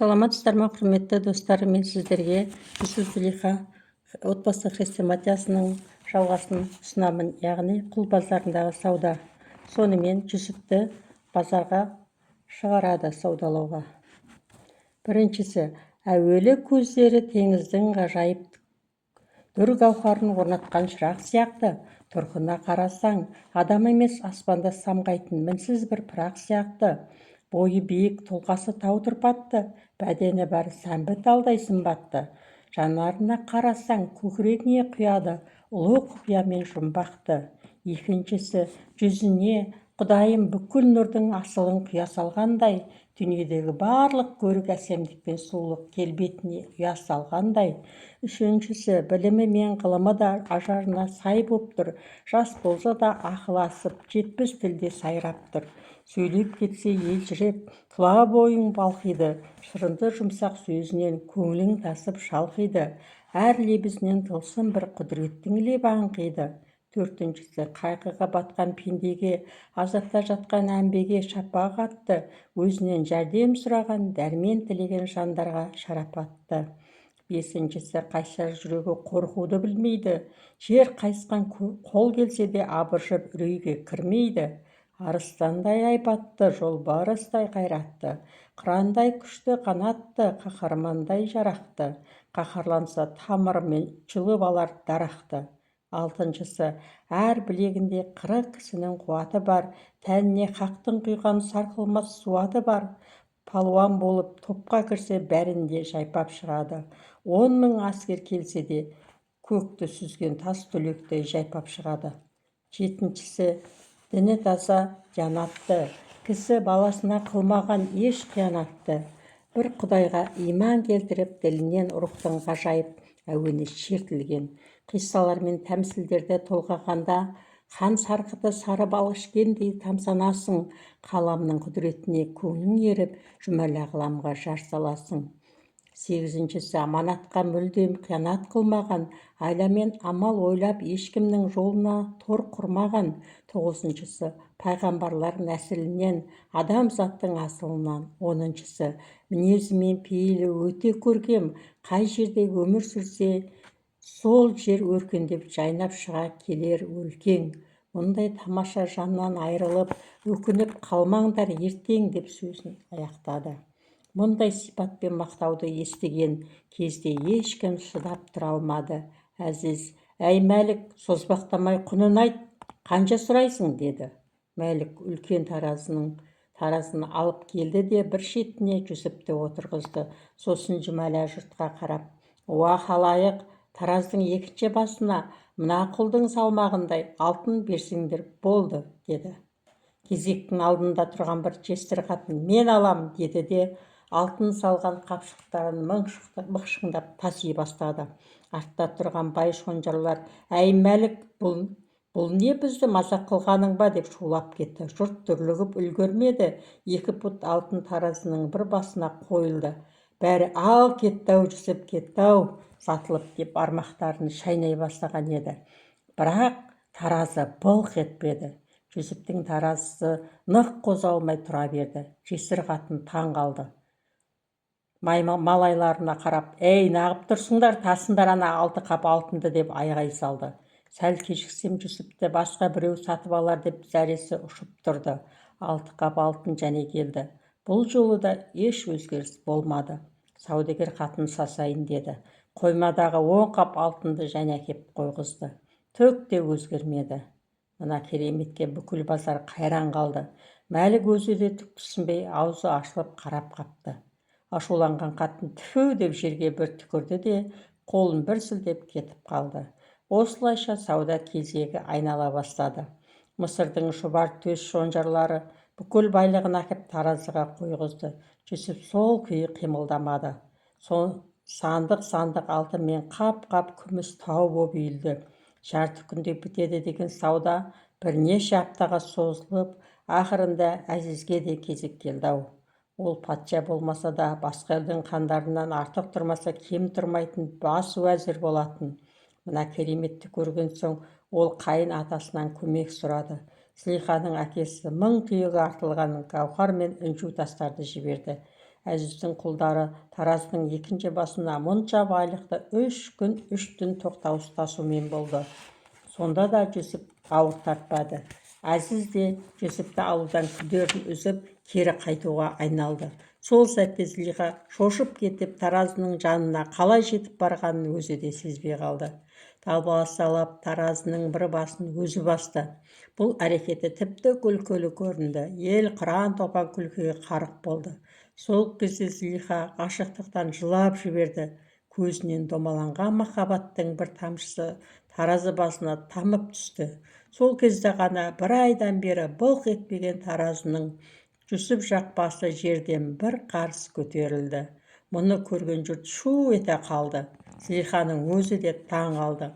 Саламатсыздар ма, құрметті достар! Мен сіздерге Жүсіп, Зылиха отбасы хрестоматиясының жалғасын ұсынамын, яғни құл базарындағы сауда. Сонымен, Жүсіпті базарға шығарады саудалауға. Біріншісі: әуелі көздері теңіздің ғажайып дүр гауһарын орнатқан шырақ сияқты, тұрқына қарасаң, адам емес, аспанда самғайтын мінсіз бір пырақ сияқты. Бойы биік, тұлғасы тау тұрпатты, бәдені бар сәмбі талдай сымбатты. Жанарына қарасаң, көкірегіңе құяды ұлы құпия мен жұмбақты. Екіншісі: жүзіне Құдайым бүкіл нұрдың асылын құя салғандай, дүниедегі барлық көрік, әсемдік пен сұлулық келбетіне ұя салғандай. Үшіншісі: білімі мен ғылымы да ажарына сай боп тұр. Жас болса да, ақылы асып, 70 тілде сайрап тұр. Сөйлеп кетсе, елжіреп, тұла бойың балқиды. Шырынды жұмсақ сөзінен көңілің тасып шалқиды. Әр лебізінен тылсым бір құдіреттің лебі аңқиды. Төртіншісі: қайғыға батқан пендеге, азапта жатқан әмбеге шапағатты, өзінен жәрдем сұраған, дәрмен тілеген жандарға шарапатты. Бесіншісі: қайсар жүрегі қорқуды білмейді. Жер қайысқан қол келсе де, абыржып, үрейге кірмейді. Арыстандай айбатты, жолбарыстай қайратты, қырандай күшті қанатты, қаһармандай жарақты. Қаһарланса, тамырымен жұлып алар дарақты. Алтыншысы: әр білегінде 40 кісінің қуаты бар, тәніне Хақтың құйған сарқылмас суаты бар. Палуан болып топқа кірсе, бәрін де жайпап шығады. 10 000 әскер келсе де, көкті сүзген тас түлектей жайпап шығады. Жетіншісі: діні таза, дианатты кісі, баласына қылмаған еш қиянатты. Бір Құдайға иман келтіріп, ділінен рухтың ғажайып әуені шертілген. Қиссалар мен тәмсілдерді толғағанда, хан сарқыты сары бал ішкендей тамсанасың. Қаламның құдіретіне көңілің еріп, жүмәлі ғаламға жар саласың. Сегізіншісі: аманатқа мүлдем қиянат қылмаған, айла мен амал ойлап, ешкімнің жолына тор құрмаған. Тоғызыншысы: пайғамбарлар нәсілінен, адамзаттың асылынан. Оныншысы: мінезі мен пейілі өте көркем. Қай жерде өмір сүрсе, сол жер өркендеп, жайнап шыға келер өлкең. Мұндай тамаша жаннан айырылып, өкініп қалмаңдар ертең, деп сөзін аяқтады. Мұндай сипат пен мақтауды естіген кезде ешкім шыдап тұра алмады. Әзиз: «Әй, Мәлік, созбақтамай құнын айт, қанша сұрайсың?» – деді. Мәлік үлкен таразыны алып келді де, бір шетіне Жүсіпті отырғызды. Сосын Жұмәлі жұртқа қарап: «Уа, халайық! Тараздың екінші басына мына құлдың салмағындай алтын берсеңдер болды», – деді. Кезектің алдында тұрған бір жесір қатын: «Мен алам», – деді де, алтын салған қапшықтарын мықшыңдап таси бастады. Артта тұрған бай шонжарлар: «Әй, Мәлік, бұл не, бізді мазақ қылғаның ба?» – деп шулап кетті. Жұрт дүрлігіп үлгермеді, 2 пұт алтын таразының бір басына қойылды. Бәрі: «Ал, кетті-ау, Жүсіп кетті-ау сатылып», – деп бармақтарын шайнай бастаған еді, бірақ таразы былқ етпеді. Жүсіптің таразысы нық қозғалмай тұра берді. Жесір қатын таң қалды. Малайларына қарап: «Ей, нағып тұрсыңдар? Тасыңдар ана 6 қап алтынды!» – деп айғай салды. Сәл кешіксем, Жүсіпті басқа біреу сатып алар деп зәресі ұшып тұрды. 6 қап алтын және келді. Бұл жолы да еш өзгеріс болмады. Саудагер қатын сасайын деді. Қоймадағы 10 қап алтынды және әкеп қойғызды. Түк те өзгермеді. Мына кереметке бүкіл базар қайран қалды. Мәлік өзі де түк түсінбей, аузы ашылып қарап қапты. Ашуланған қатын «Тфу!» деп жерге бір түкірді де, қолын бір сілтеп кетіп қалды. Осылайша сауда кезегі айнала бастады. Мысырдың шұбар төс шонжарлары бүкіл байлығын әкеп таразыға қойғызды. Жүсіп сол күйі қимылдамады. Сандық сандық алтын мен қап қап күміс тау боп үйілді. Жарты күнде бітеді деген сауда бірнеше аптаға созылып, ақырында Әзизге де кезек келді-ау. Ол патша болмаса да, басқа елдің хандарынан артық тұрмаса, кем тұрмайтын бас уәзір болатын. Мына кереметті көрген соң, ол қайын атасынан көмек сұрады. Зылиханың әкесі мың түйеге артылған гауһар мен інжу тастарды жіберді. Әзіздің құлдары таразының екінші басына мұнша байлықты 3 күн 3 түн тоқтаусыз тасумен болды. Сонда да Жүсіп ауыр тартпады. Әзіз де Жүсіпті алудан күдерін үзіп, кері қайтуға айналды. Сол сәтте Зылиха шошып кетіп, таразының жанына қалай жетіп барғанын өзі де сезбей қалды. Далбасалап таразының бір басын өзі басты. Бұл әрекеті тіпті күлкілі көрінді. Ел қыран-топан күлкіге қарық болды. Сол кезде Зылиха ғашықтықтан жылап жіберді. Көзінен домаланған махаббаттың бір тамшысы таразы басына тамып түсті. Сол кезде ғана бір айдан бері былқ етпеген таразының Жүсіп жақ басы жерден бір қарыс көтерілді. Мұны көрген жұрт шу ете қалды. Зылиханың өзі де таң қалды.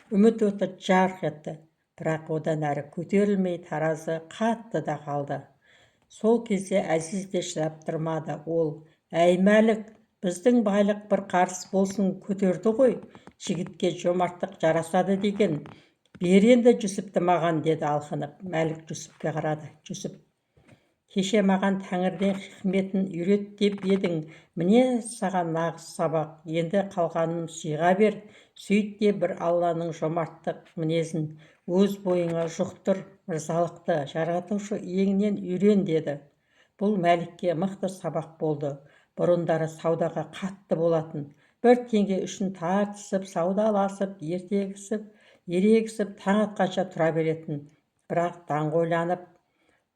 Үміт оты жарқ етті, бірақ одан әрі көтерілмей, таразы қатты да қалды. Сол кезде Әзиз де шыдап тұрмады. Ол: «Әй, Мәлік, біздің байлық бір қарыс болсын көтерді ғой. Жігітке жомарттық жарасады деген. Бер енді Жүсіпті маған», – деді алқынып. Мәлік Жүсіпке қарады. Жүсіп: «Кеше маған тәңірден хикметін үйрет деп едің. Міне саған нағыз сабақ. Енді қалғанын сыйға бер. Сөйт те, бір Алланың жомарттық мінезін өз бойыңа жұқтыр, мырзалықты Жаратушы иеңнен үйрен», – деді. Бұл Мәлікке мықты сабақ болды. Бұрындары саудаға қатты болатын. Бір теңге үшін тартысып, саудаласып, ертегісіп, ерегісіп, таң атқанша тұра беретін. Бірақ даңғойланып,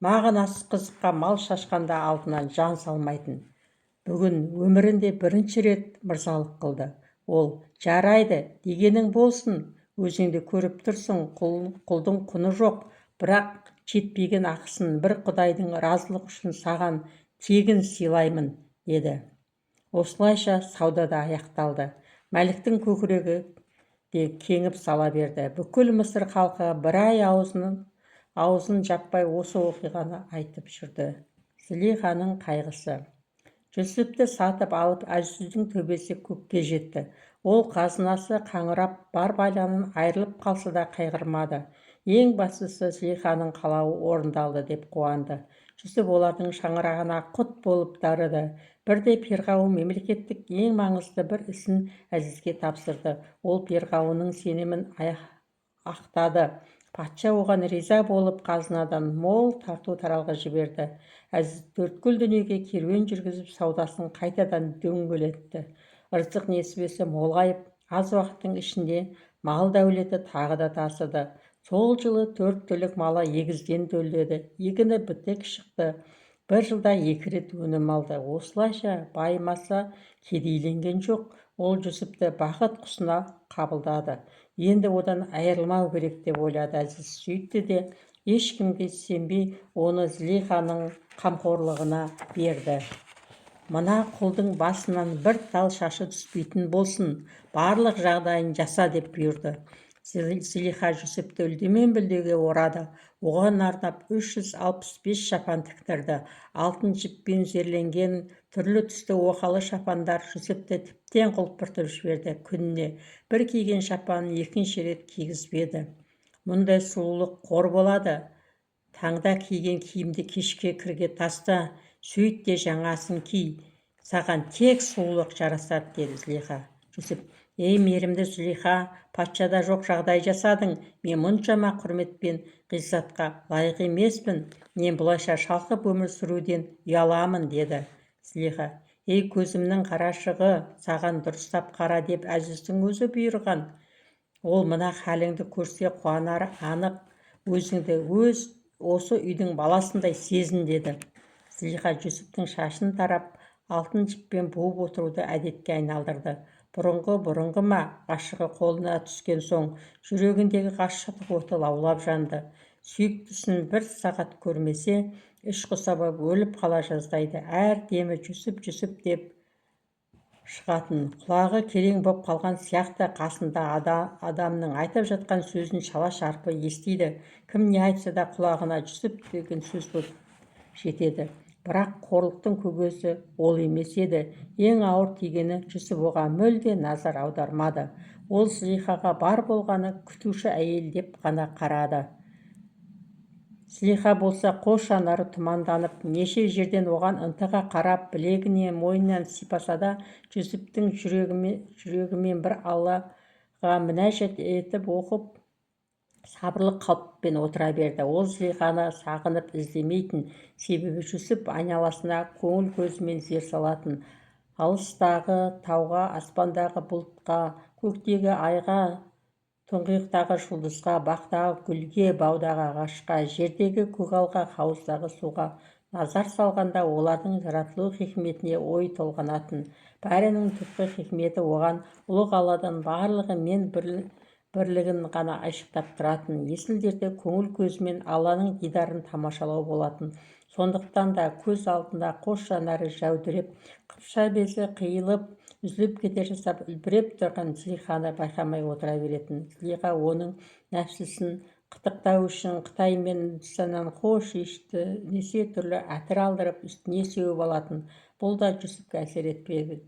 мағынасыз қызыққа мал шашқанда алдынан жан салмайтын. Бүгін өмірінде бірінші рет мырзалық қылды. Ол: «Жарайды, дегенің болсын. Өзің де көріп тұрсың, құлдың құны жоқ. Бірақ жетпеген ақысын бір Құдайдың разылығы үшін саған тегін сыйлаймын», – деді. Осылайша сауда да аяқталды. Мәліктің көкірегі де кеңіп сала берді. Бүкіл Мысыр халқы бір ай аузын жаппай осы оқиғаны айтып жүрді. Зылиханың қайғысы. Жүсіпті сатып алып, Әзіздің төбесі көкке жетті. Ол қазынасы қаңырап, бар байлығынан айырылып қалса да қайғырмады. Ең бастысы, Зылиханың қалауы орындалды деп қуанды. Жүсіп олардың шаңырағына құт болып дарыды. Бірде перғауын мемлекеттік ең маңызды бір ісін Әзізге тапсырды. Ол перғауынның сенімін ақтады. Патша оған риза болып, қазынадан мол тарту-таралғы жіберді. Әзіз төрткүл дүниеге керуен жүргізіп, саудасын қайтадан дөңгелетті. Ырзық несібесі молайып, аз уақыттың ішінде мал дәулеті тағы да тасыды. Сол жылы төрт түлік малы егізден төлдеді, егіні бітік шықты. Бір жылда екі рет өнім алды. Осылайша байымаса, кедейленген жоқ. Ол Жүсіпті бақыт құсына қабылдады. Енді одан айырылмау керек деп ойлады Әзіз. Сөйтті де, ешкімге сенбей, оны Зылиханың қамқорлығына берді. «Мына құлдың басынан бір тал шашы түспейтін болсын, барлық жағдайын жаса», – деп бұйырды. Зылиха Жүсіпті үлдемен бүлдеге орады. Оған арнап 365 шапан тіктірді. Алтын жіппен зерленген түрлі түсті оқалы шапандар Жүсіпті тіптен құлпыртып жіберді. Күніне бір киген шапанын екінші рет кигізбеді. «Мұндай сұлулық қор болады. Таңда киген киімді кешке кірге таста, сөйт те, жаңасын ки. Саған тек сұлулық жарасады», – деді Зылиха. Жүсіп: «Ей, мейірімді Зылиха, патшада жоқ жағдай жасадың. Мен мұншама құрмет пен ғиззатқа лайық емеспін. Мен бұлайша шалқып өмір сүруден ұяламын», – деді. Зылиха: «Ей, көзімнің қарашығы, саған дұрыстап қара деп Әзіздің өзі бұйырған. Ол мына халіңді көрсе, қуанары анық. Өзіңді өз осы үйдің баласындай сезін», – деді. Зылиха Жүсіптің шашын тарап, алтын жіппен буып отыруды әдетке айналдырды. Бұрынғы бұрынғы ма, ғашығы қолына түскен соң жүрегіндегі ғашықтық оты лаулап жанды. Сүйіктісін бір сағат көрмесе, іш құса боп өліп қала жаздайды. Әр демі «Жүсіп, Жүсіп» деп шығатын. Құлағы керең боп қалған сияқты. Қасында адамның айтып жатқан сөзін шала-шарпы естиді. Кім не айтса да, құлағына «Жүсіп» деген сөз боп жетеді. Бірақ қорлықтың көкесі ол емес еді. Ең ауыр тигені, Жүсіп оған мүлде назар аудармады. Ол Зылихаға бар болғаны күтуші әйел деп қана қарады. Зылиха болса қос жанары тұманданып, неше жерден оған ынтыға қарап, білегінен, мойнынан сипаса да, Жүсіптің жүрегімен бір Аллаға мінәжат етіп оқып, сабырлы қалыппен отыра берді. Ол Зылиханы сағынып іздемейтін, себебі Жүсіп айналасына көңіл көзімен зер салатын. Алыстағы тауға, аспандағы бұлтқа, көктегі айға, тұңғиықтағы жұлдызға, бақтағы гүлге, баудағы ағашқа, жердегі көгалға, хауыздағы суға назар салғанда олардың жаратылу хикметіне ой толғанатын. Бәрінің түпкі хикметі оған ұлық Алладан барлығы мен бірлігін ғана айшықтап тұратын. Есіл дерті көңіл көзімен Алланың дидарын тамашалау болатын. Сондықтан да көз алдында қос жанары жәудіреп, қыпша безі қиылып, үзіліп кете жаздап үлбіреп тұрған Зылиханы байқамай отыра беретін. Зылиха оның нәпсісін қытықтау үшін Қытай мен Үндістаннан хош иісті неше түрлі әтір алдырып, үстіне сеуіп алатын. Бұл да Жүсіпке әсер етпеді.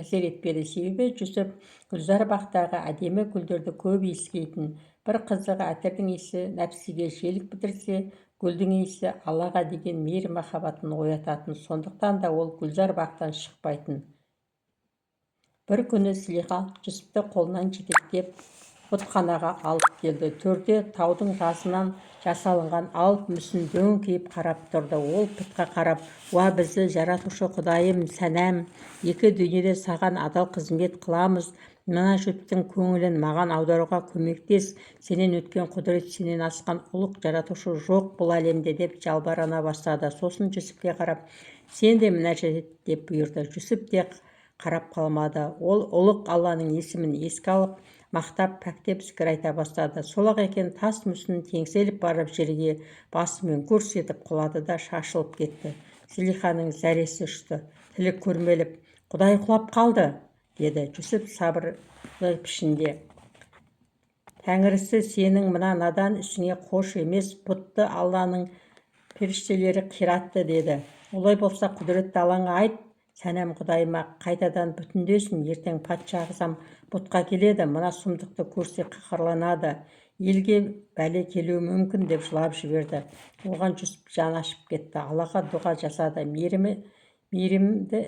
Себебі Жүсіп гүлзар бақтағы әдемі гүлдерді көп иіскейтін. Бір қызығы, әтірдің иісі нәпсіге желік бітірсе, гүлдің иісі Аллаға деген мейір-махаббатын оятатын. Сондықтан да ол гүлзар бақтан шықпайтын. Бір күні Зылиха Жүсіпті қолынан жетектеп бұтханаға алып келді. Төрде таудың тасынан жасалынған алып мүсін дөңкиіп қарап тұрды. Ол пұтқа қарап: «Уа, бізді жаратушы Құдайым, сәнәм, екі дүниеде саған адал қызмет қыламыз. Мына жұрттың көңілін маған аударуға көмектес. Сенен өткен құдірет, сенен асқан ұлық жаратушы жоқ бұл әлемде», – деп жалбарына бастады. Сосын Жүсіпке қарап: «Сен де мінәжат ет», – деп бұйырды. Жүсіп те қарап қалмады. Ол ұлық Алланың есімін еске алып, мақтап, пәктеп зікір айта бастады. Сол-ақ екен, тас мүсін теңселіп барып, жерге басымен гүрс етіп құлады да шашылып кетті. Зылиханың зәресі ұшты. Тілі күрмеліп: «Құдай құлап қалды», – деді. Жүсіп сабырлы пішінде: «Тәңірісі сенің мына надан ісіңе қош емес. Бұтты Алланың періштелері қиратты», – деді. «Олай болса, құдіретті Аллаңа айт, сәнәм құдайыма қайтадан бүтіндесін. Ертең патша ағзам бұтқа келеді. Мына сұмдықты көрсе, қаһарланады, елге бәле келуі мүмкін», – деп жылап жіберді. Оған Жүсіп жаны ашып кетті. Аллаға дұға жасады. Мейірімді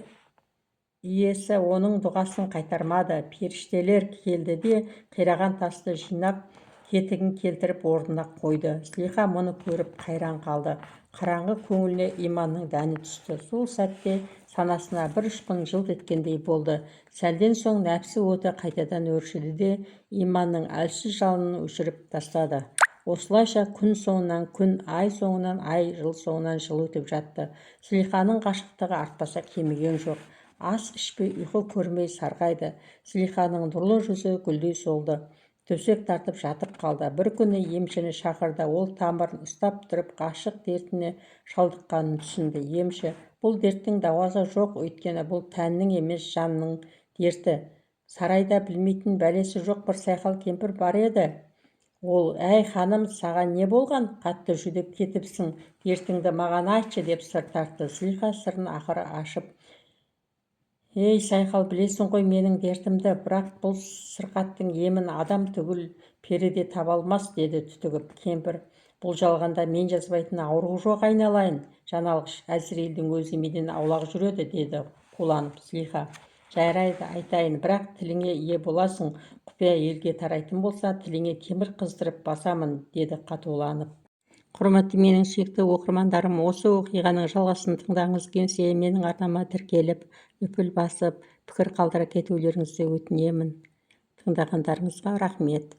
иесі оның дұғасын қайтармады. Періштелер келді де, қираған тасты жинап, кетігін келтіріп орнына қойды. Зылиха мұны көріп қайран қалды. Қараңғы көңіліне иманның дәні түсті. Сол сәтте санасына бір ұшқын жылт еткендей болды. Сәлден соң нәпсі оты қайтадан өршіді де, иманның әлсіз жалынын өшіріп тастады. Осылайша күн соңынан күн, ай соңынан ай, жыл соңынан жыл өтіп жатты. Зылиханың ғашықтығы артпаса, кеміген жоқ. Ас ішпей, ұйқы көрмей сарғайды. Зылиханың нұрлы жүзі гүлдей солды. Төсек тартып жатып қалды. Бір күні емшіні шақырды. Ол тамырын ұстап тұрып, ғашық дертіне шалдыққанын түсінді. Емші: «Бұл дерттің дауасы жоқ, өйткені бұл тәннің емес, жанның дерті. Сарайда білмейтін бәлесі жоқ бір сайқал кемпір бар еді. Ол: «Әй, ханым, саған не болған, қатты жүдеп кетіпсің, дертіңді маған айтшы», – деп сыр тартты. Зылиха сырын ақыры ашып: «Ей, сайқал, білесің ғой менің дертімді, бірақ бұл сырқаттың емін адам түгіл, пері де таба алмас», – деді түтігіп. Кемпір: «Бұл жалғанда мен жазбайтын ауру жоқ, айналайын жан алғыш, Әзірейілдің өзі менен аулақ жүреді», – деді қуланып. Зылиха: «Жарайды, айтайын, бірақ тіліңе ие боласың. Құпия елге тарайтын болса, тіліңе темір қыздырып басамын», – деді қатуланып. Құрметті менің сүйікті оқырмандарым, осы оқиғаның жалғасын тыңдағыңыз келсе, менің арнама тіркеліп, лүпіл басып, пікір қалдыра кетулеріңізді өтінемін. Тыңдағандарыңызға рахмет.